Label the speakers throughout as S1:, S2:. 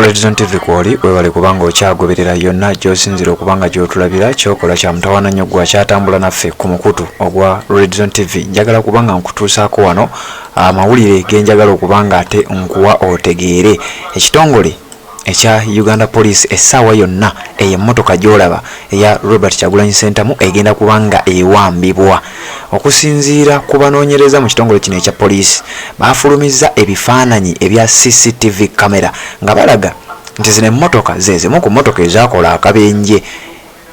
S1: Redzone TV kwoli, webale kubanga okyagoberera yonna gy'osinzira okuba nga gy'otulabira. Kyokola kya mutawaana nnyo gwa kyatambula naffe ku mukutu ogwa Redzone TV. Njagala kubanga nkutuusaako wano amawulire ge njagala okuba nga ate nkuwa otegeere. Ekitongole ekya Uganda Police essaawa yonna eyo emmotoka gy'olaba eya Robert Kyagulanyi Ssentamu egenda kuba nga ewambibwa. Okusinziira ku banoonyereza mu kitongole kino ekya poliisi, baafulumizza ebifaananyi ebya CCTV camera nga balaga nti zino emmotoka ze zimu ku mmotoka ezaakola akabenje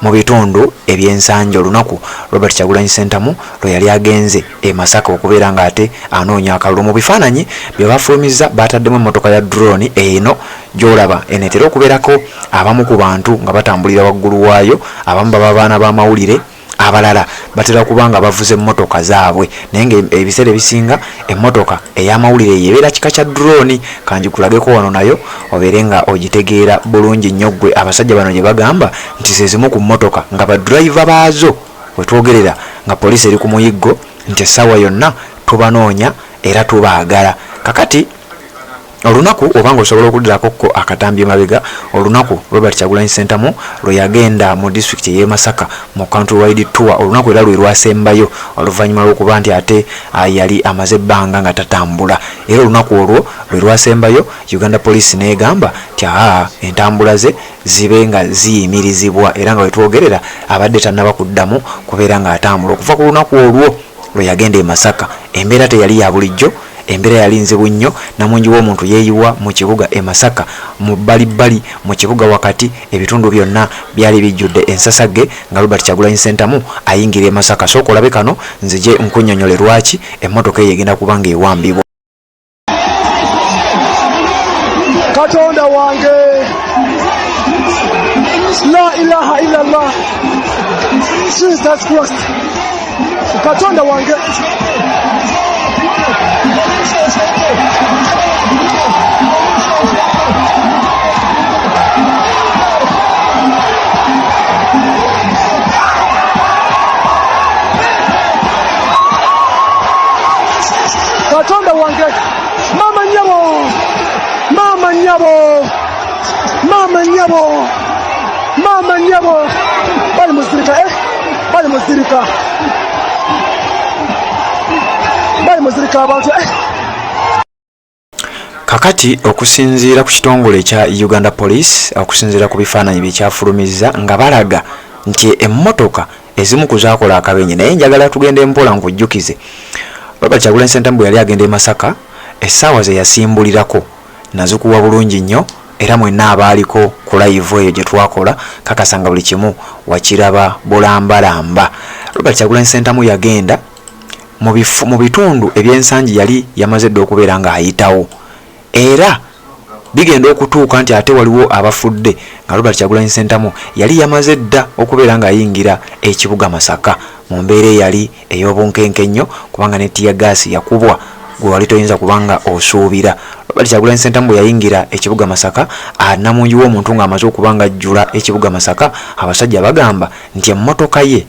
S1: mu bitundu eby'e Nsangi olunaku Robert Kyagulanyi Ssentamu lwe yali agenze e Masaka okubeera ng'ate anoonya akalulu. Mu bifaananyi bye baafulumizza baataddemu emmotoka ya drone eno gy'olaba eno etera okubeerako abamu ku bantu nga batambulira waggulu waayo, abamu baba baana b'amawulire, abalala batera kuba nga bavuze mmotoka zaabwe naye nga ebiseera ebisinga emmotoka ey'amawulire eyo ebeera kika kya drone. Kangikulageko wano nayo obeere nga ogitegeera bulungi nnyo ggwe abasajja bano gye bagamba nti ze zimu ku mmotoka nga ba driver baazo we twogerera nga poliisi eri ku muyiggo nti essaawa yonna tubanoonya era tubaagala. Kakati Olunaku oba ng'osobola okuddirako ko akatambi emabega, olunaku Robert Kyagulanyi Ssentamu lwe yagenda mu disitulikiti ey'e Masaka mu Country Wide Tour, olunaku era lwe lwasembayo oluvannyuma lw'okuba nti ate yali amaze ebbanga nga tatambula. Era olunaku olwo lwe lwasembayo Uganda Police n'egamba nti aa entambula ze zibe nga ziyimirizibwa era nga wetwogerera abadde tannaba kuddamu kubeera ng'atambula. Okuva ku lunaku olwo lwe yagenda e Masaka embeera teyali ya bulijjo. Embeera yali nzibu nnyo, namungi w'omuntu yeeyiwa mu kibuga e Masaka, mu bbalibbali, mu kibuga wakati, ebitundu byonna byali bijjudde ensasagge nga Robert Kyagulanyi Ssentamu ayingira e Masaka. Sooka olabe kano nzije nkunnyonnyole lwaki emmotoka eyo egenda kuba ng'ewambibwa.
S2: Katonda wange, la ilaha illallah, Jesus Christ, Katonda wange. Katonda wange, mama nyabo, mama nyabo, mama nyabo, mama nyabo, bali muzirika eh, bali muzirika, bali muzirika abantu eh.
S1: Kakati okusinziira ku kitongole ekya Uganda Police, okusinziira ku bifaananyi bye kyafulumizza nga balaga nti emmotoka ezimu ku zaakola akabenje, naye njagala tugende mpola nkujjukize Robert Kyagulanyi Ssentamu bwe yali agenda e Masaka essaawa ze yasimbulirako nazikuwa bulungi nnyo era mwenna abaaliko ku live eyo gye twakola kakasa nga buli kimu wakiraba bulambalamba. Robert Kyagulanyi Ssentamu yagenda mu bitundu eby'ensangi yali yamaze dda okubeera ng'ayitawo era bigenda okutuuka nti ate waliwo abafudde nga Robert Kyagulanyi Ssentamu yali yamaze dda okubeera ng'ayingira ekibuga Masaka mu mbeera eyali ey'obunkenke ennyo kubanga ne ttiyaggaasi yakubwa gwe wali toyinza kuba nga osuubira. Robert Kyagulanyi Ssentamu bwe yayingira ekibuga Masaka, namungi w'omuntu ng'amaze okuba ng'ajjula ekibuga Masaka, abasajja bagamba nti emmotoka ye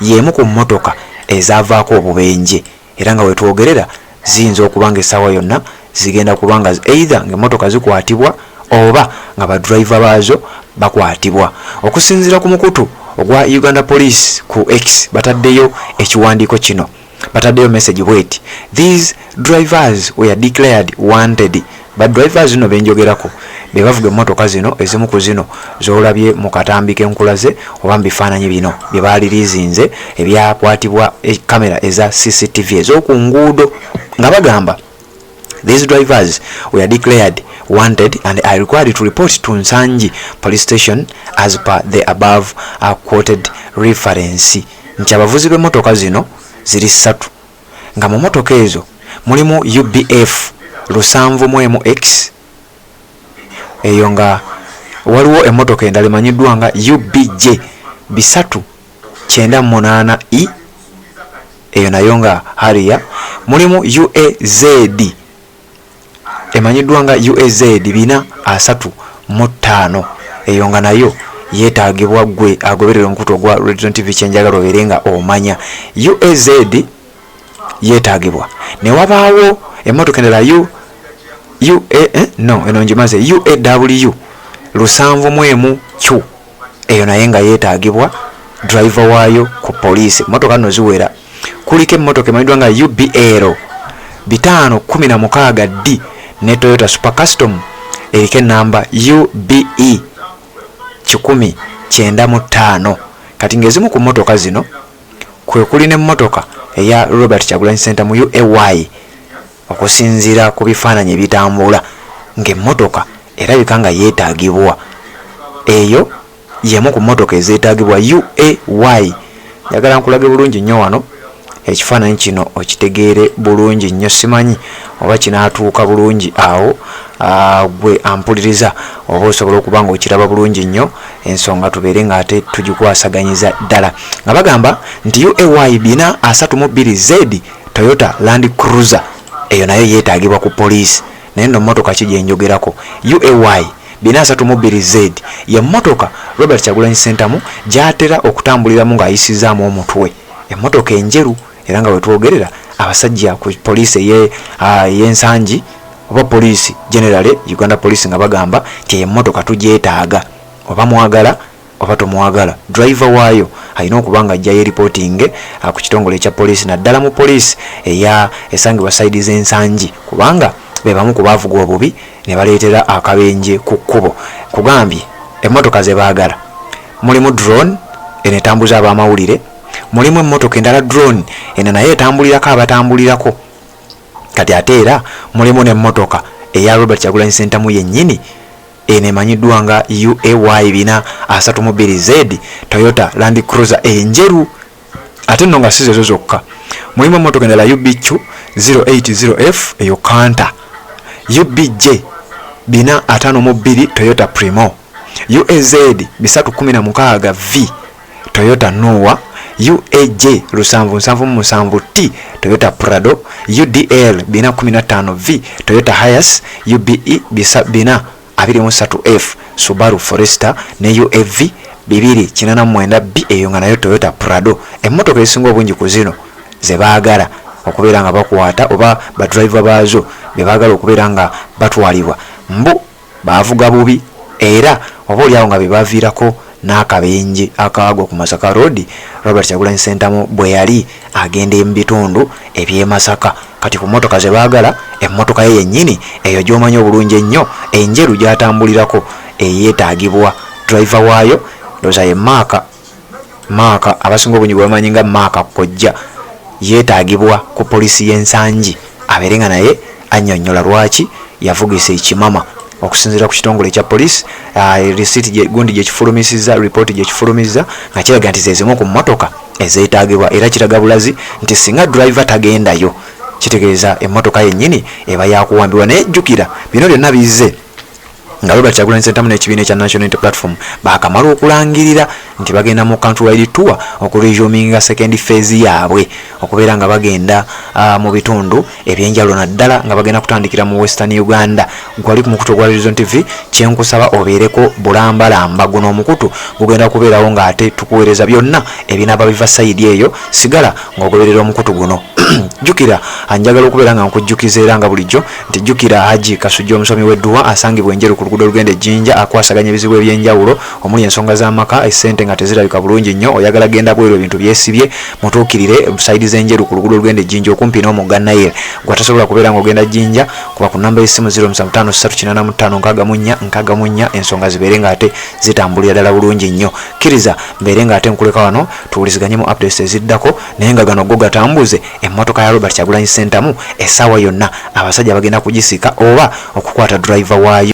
S1: y'emu ku mmotoka ezaavaako obubenje era nga wetwogerera ziyinza okuba nga essaawa yonna zigenda kuba nga either ng'emmotoka zikwatibwa oba nga ba driver baazo bakwatibwa. Okusinziira ku mukutu ogwa Uganda Police ku X bataddeyo ekiwandiiko kino, bataddeyo message bweti, These drivers were declared wanted. Ba drivers zino benjogerako be bavuga emmotoka zino ezimu ku zino z'olabye mu katambi ke nkulaze oba mu bifaananyi bino bye baaliriizinze ebyakwatibwa kamera eza CCTV ez'oku nguudo nga bagamba These drivers were declared wanted and are required to report to Nsangi police station as per the above quoted reference nti abavuzi b'emmotoka zino ziri ssatu nga mu mmotoka ezo mulimu UBF 71 X eyo nga waliwo emmotoka endala emanyiddwa nga UBJ 398 E eyo nayo nga Harrier, mulimu UAZ emanyiddwa nga UAZ 435 eyo nga nayo yeetaagibwa ggwe agoberera omukutu ogwa Redzone TV kyenjagala obeere nga omanya UAZ yeetaagibwa ne wabaawo emmotoka endala UA, eh, no eno ngimaze UAW 71 Q, eyo naye nga yeetaagibwa driver waayo ku poliisi. Emmotoka nno ziwera. Kuliko emmotoka emanyiddwa nga UBL 516 D ne Toyota Super Custom eriko ennamba UBE 195. Kati ng'ezimu ku mmotoka zino kwe kuli n'emmotoka eya Robert Kyagulanyi Ssentamu UAY. Okusinziira ku bifaananyi ebitambula, ng'emmotoka erabika nga yeetaagibwa, eyo y'emu ku mmotoka ezeetaagibwa, UAY. Njagala nkulage bulungi nnyo wano ekifaananyi kino okitegeere bulungi nnyo. Simanyi oba kinaatuuka bulungi awo gwe ampuliriza, oba osobola okuba nga okiraba bulungi nnyo. Ensonga tubeere nga ate tugikwasaganyiza ddala nga bagamba nti UAY 432 Z Toyota Land Cruiser, eyo nayo yeetaagibwa ku poliisi. Naye nno mmotoka ki gyenjogerako? UAY 432 Z ye mmotoka Robert Kyagulanyi Ssentamu gy'atera okutambuliramu ng'ayisizaamu omutwe, emmotoka enjeru. Era nga wetwogerera, abasajja ku poliisi ey'Ensangi oba poliisi generally, Uganda Police, nga bagamba nti eyo emmotoka tugyetaaga, oba mwagala oba tomwagala, driver waayo alina okuba nga ajjayo reporting ku kitongole ekya poliisi, naddala mu poliisi eya esangibwa side z'Ensangi, kubanga be bamu ku baavuga obubi ne baleetera akabenje ku kkubo. Kugambye emmotoka ze baagala mulimu drone eno etambuza ab'amawulire, mulimu emmotoka endala drone eno naye etambulirako abatambulirako. Kati ate era mulimu n'emmotoka eya Robert Kyagulanyi Ssentamu yennyini, eno emanyiddwa nga UAY 432 Z Toyota Land Cruiser enjeru. Ate nno nga si zezo zokka, mulimu emmotoka endala UBQ 080F, eyo Canter, UBJ 452 Toyota Premio, UAZ 316 V Toyota Noah, UAJ 777 T Toyota Prado, UDL 415 V Toyota Hiace, UBE 423 F Subaru Forester ne UAV 289 B, eyo nga nayo Toyota Prado. Emmotoka ezisinga obungi ku zino ze baagala okubeera nga bakwata oba badriver baazo be baagala okubeera nga batwalibwa, mbu baavuga bubi era oba oliawo nga be baviirako n'akabenje akaagwa ku Masaka Road, Robert Kyagulanyi Ssentamu bwe yali agenda mu bitundu eby'e Masaka. Kati ku mmotoka ze baagala, emmotoka ye yennyini eyo gy'omanyi obulungi ennyo enjeru gy'atambulirako eyeetaagibwa driver waayo. Ndowooza ye Maaka, Maaka abasinga obungi gwe bamanyi nga Maaka Kojja, yeetaagibwa ku poliisi y'Ensangi abeere nga naye annyonnyola lwaki yavugisa ekimama. Okusinziira ku kitongole ekya poliisi, receipt gundi gyekifulumisiza, ripooti gyekifulumiza nga kiraga nti zezimu ku mmotoka ezeetaagibwa, era kiraga bulazi nti singa driver tagendayo, kitegeeza emmotoka yennyini eba yakuwambibwa. Naye jjukira bino byonna bizze nga Robert Kyagulanyi Ssentamu n'ekibiina ekya National Unity Platform bakamala okulangirira nti bagenda mu countrywide tour okuresuminga second phase yaabwe, okubeera nga bagenda mu bitundu ebyenjawulo, naddala nga bagenda kutandikira mu Western Uganda. Gwali ku mukutu ogwa Horizon TV, kyenkusaba obeereko bulambalamba. Guno omukutu gugenda kubeerawo ng'ate tukuweereza byonna ebinaaba biva side eyo. Sigala ng'ogoberera omukutu guno. Jjukira, njagala okubeera nga nkujjukiza era nga bulijjo nti jjukira Haji Kasujja, omusomi w'edduwa, asangibwa Enjeru ku luguudo olugenda Ejjinja, akwasaganya ebizibu ebyenjawulo omuli ensonga z'amaka, essente nga tezirabika bulungi nnyo, oyagala genda bweru ebintu byesibye, mutuukirire side z'Enjeru ku luguudo olugenda Ejjinja okumpi n'omugga Nile. Gwe atasobola kubeera ng'ogenda Jjinja, kuba ku namba y'essimu 0753856464, ensonga zibeere ng'ate zitambulira ddala bulungi nnyo. Kkiriza mbeere ng'ate nkuleka wano, tuwuliziganye mu updates eziddako. Naye nga gano go gatambuze emmotoka ya Robert Kyagulanyi Ssentamu, essaawa yonna abasajja bagenda kugisika oba okukwata driver waayo.